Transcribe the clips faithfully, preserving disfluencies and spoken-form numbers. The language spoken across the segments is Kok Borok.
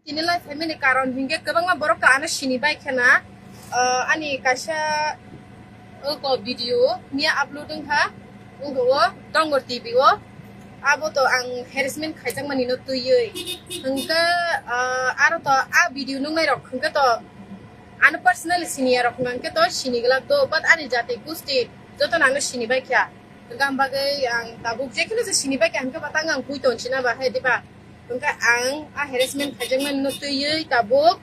Tini lai phaimani karon hinkhe kwbangma borok to ano sini bai khena, ah, ani kaisa oko video miya upload wngkha, wngkha o Dongor T V o. Abo to ang harassment khaijakmani no twiwi. Hinkhe, ah, aro to a video nungnai rok hinkhe to ano personally siniya rok hinkhe to sini glak do, but ani jati gusti joto no ano sini bai kha. Hinkhe ang bagwi ang tabuk jekheno se sini bai kha hinkhe batang ang pui tong sina ba hai diba. Hinkhe ang a harassment khaijakmani no twiwi tabuk,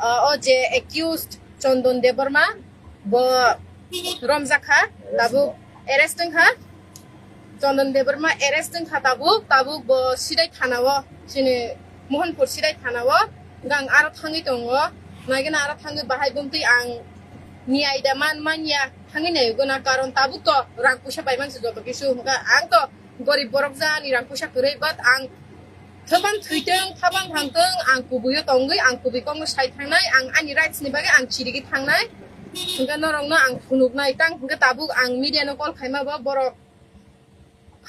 ah, o je accused Chondon Debbarma bo romjakha, tabuk arrest wngkha. Chondon Debbarma arrest wngkha tabuk, tabuk bo Sidai thana o, chini Mohanpur Sidai thana o, hinkhe ang aro thangwi tongo, naigena aro thangwi bahai bumtwi ang niyai da man manya thangwi naigena, karon tabuk to rang puisa bai mansi joto kisu, hinkhe ang to gorib borok ja ani rang puisa kwrwi, but ang Thoban thwitwng, thabang thangtwng, ang kubui o tongwi, ang kubui kokno sai thangnai, ang ani rights ni bagwi ang chirigwi thangnai. Hinkhe norokno ang phunuknai, tang hinkhe tabuk ang media no call khaima bo borok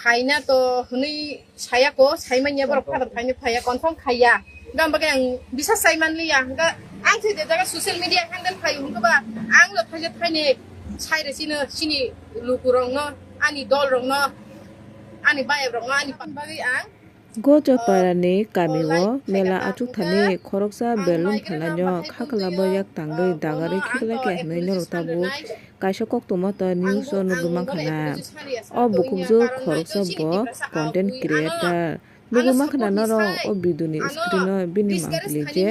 phaina to hwnwi saya ko, saimanya borok phano phaina phaya, confirm khaiya. Hinkhe ang bagwi ang bisas sai manliya, hinkhe ang thwi de jaga social media handle khaio, hinkhe ba ang no thaija thaini sai re sino, sini lukurokno, ani dolrokno, ani bayabrokno, ani bagwi ang Gojaparani kamio mela achukthani khoroksa belung phalano khaklabo yak tangwi dagarwi khiklaikha hwnwi norok tabuk kaisa koktwma to news o nugwi mankha na. O bukhukjwk khoroksa bo content creator. Nugwi mankha na norok o video ni screen o bini mangpili je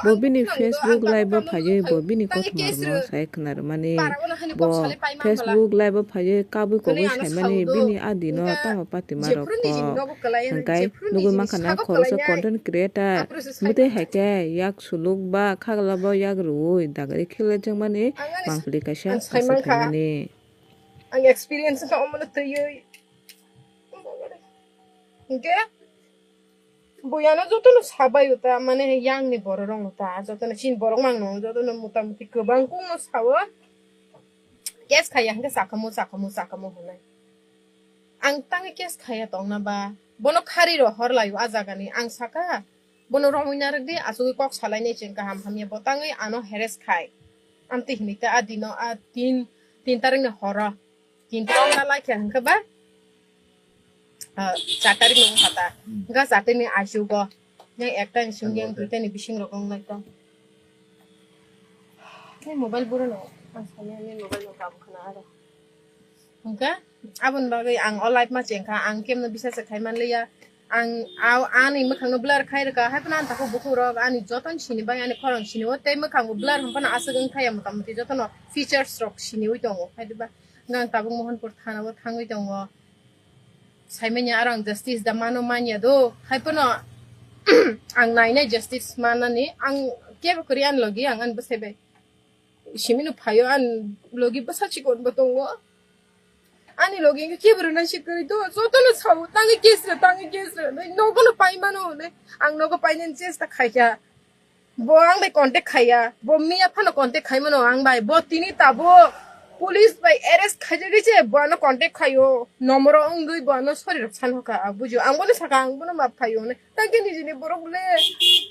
bo bini Facebook live o phaiwi bo bini kothoma rwno sai khna rwmani. Bo Facebook live o phaiwi kabui kogwi saimani bini adi no tamo patima rok kok. Hwnkhe nugwi mankha na khoroksa content creator mwtwi hai khe yak suluk ba khagla bo yak rwui dagari khiklaijakmani mangpili kaisa aswk khaimani. Ang experience wngkha omono twiwi. Hwnkhe Buiano jotono sabaio ta, mane yang ni borok rok no ta, jotono chini borok mang no, jotono mota moti kwbang kung no sao. Case khaiya hwnkhe chakamo, chakamo, chakamo hwnwi. Ang tangwi case khaiya tongna ba, bono khari rw hor laio a jaga ni. Ang saka, bono romwi narwk di, achugwi kok salai nai chwng kaham hamya, bo tangwi ano harass khai. Amtwi hwnwi ta a dino, a tin, tin tarik ni horo. Kintu ong na laikha hwnkhe ba, ah, char tarik ni wngkha ta. Hmm. Hwnkhe char tarik ni aisugo. Yang ekta ni simi yang duita ni bising rok wng lai tong. Ni mobile buro no. Ang sani ani mobile no tabuk khna aro. Hwnkhe aboni bagwi ang o live ma chengkha, ang kemno bisasa khai manliya. Ang, a-, ani mwkhangno blur khai rwkha, haiphano ani takhuk bukhukrok ani jotono sini bai ani khorang sini o, tei mwkhango blur hwnphano aswk wngthaya, mota moti jotono features rok siniwi tongo. Haidiba, hwnkhe ang tabuk Mohanpur thana o thangwi tongo. Saimanya aro ang justice da mano manya do, haiphano ang nainai justice manani, ang kebo kwrwi ani logi, ang ani bwsai bai. Simino phaio, ani logi bwsa chikon bo tongo. Ani logi hwnkhe kebo rwna si kwrwi do, jotono sao, tangwi case rw, tangwi case rw, nai nogono pai mano hwnwi. Ang nogo painani chesta khaikha. Bo ang bai contact khaiya, bo miya phano contact khai mano ang bai. Bo tini tabuk police bai arrest khaijagwi se bo ano contact khaio. Nomoro wngwi bo ano sorry rok san hoka, ah, bujio. Ang bono saka, ang bono map khaio hwnwi. Tangkhe nijini borok le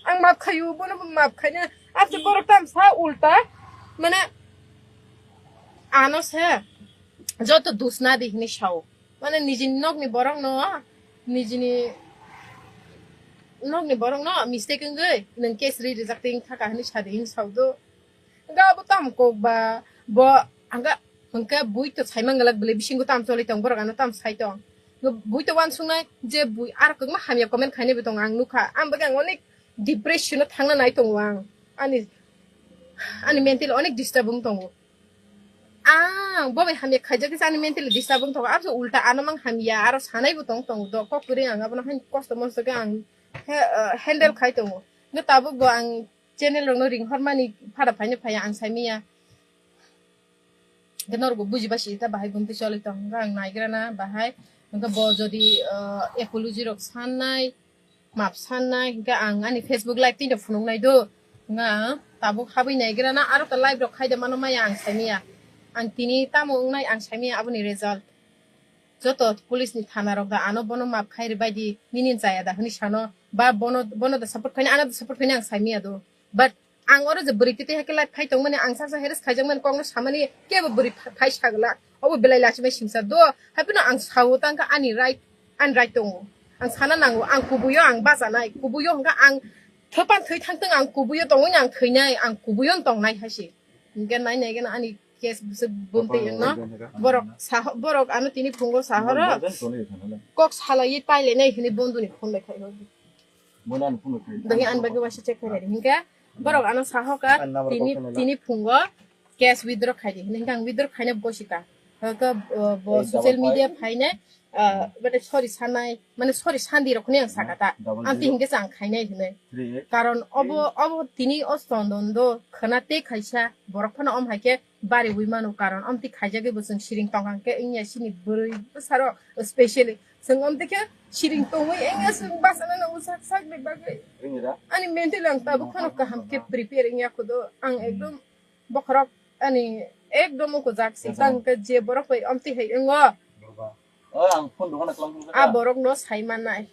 ang map khaio, bono bo map khaina. Ase borok tam sa ulta, mane ano se joto dusna di hini sao. Mane nijini nokni borok no, nijini nokni borok no mistake wngwi nwng case ri rijak twi wngkha ka hini sadi hini sao do. Hwnkhe abo tamo kok ba, bo hwnkhe, hwnkhe bui to saimang glak bwlai bisingo tamo choli tong, borok ano tamo sai tong. Bui to uansuknai je bui aro kwbangma hamya comment khainai bo tongo, ang nukha. Ang bagwi ang onek depression o thangna nai tongo ang. Ani, ani mental onek disturb wng tongo. Ang bo bai hamya khaijak khe ani mental disturb wng tongo. Aro ulta ano mang hamya, aro sanai bo tong tongo do. Kok kwrwi ang abono haino kosto mosto khe ang he-, eh, handle khai tongo. Hwnkhe tabuk bo ang channel rokno ring hormani phada phaino phaiya ang saimanya. Hwnkhe norokbo bujiba sita bahai bumtwi choli tong hwnkhe ang naigrana bahai. Hwnkhe bo jodi, ah, apology rok sannai, map sannai, hwnkhe ang ani Facebook live tino phunuknai do. Hwnkhe ang tabuk habwi naigrana aro ta live rok khaida mano maya ang saimanya. Ang tini tamo wngnai ang saimanya aboni result. Joto police ni thana rok da ano bono map khai rwbaidi nini chaya da hwnwi sano. Ba bono, bono da support khaina, ano da support khaina ang saimaya do. But ang oro je bwrwi twi twi hai khe live phai tongmani, ang sak sak harass khaijakmani, kokno samani kebo bwrwi pha-, phai sagwlak. Obo belai lachimai singsa do. Haiphano ang sao tangkha ani right, ani right tongo. Ang sana nango, ang kubuio ang bachanai, kubuio hwnkha ang thwpan thwi thangtwng, ang kubuio tongwi ang thwinai, ang kubuio tongnai hai se. Hingke nai nai gana ani case bwswk bumtwi wngno. Borok saho, borok ano tini phungo sahoro kok salaiwi pailainai hinwi bondoni phone bai khai hor. Dohi ani bagwi waisa check khainai hingke borok ano sahoka tini, tini phungo case withdraw khaidi hinwi hingke ang withdraw khaina bosika. Hingke, uh, bo social media phainai, uh, bete sorry sanai, mane sorry sandi rok hinwi ang sakata. Amtwi hingke chang khainai hinwi. Karon obo, obo tini o chondon do khwna tei khaisa borok phano om hai khe bariwi mano, karon omtwi khaijagwi bo chwng siring tongkha hwnkhe wngya chini bwrwi bwsarok specially chwng omtwi khe siring tongwi wngya chwng bachana nango sak sakni bagwi. Ani mentally ang tabuk phano kaham khe prepare wngya khudo, ang ekdom bokhorok ani ekdom ukujak si tang khe je borok bai omtwi hai wngo. A borok no sai mannai.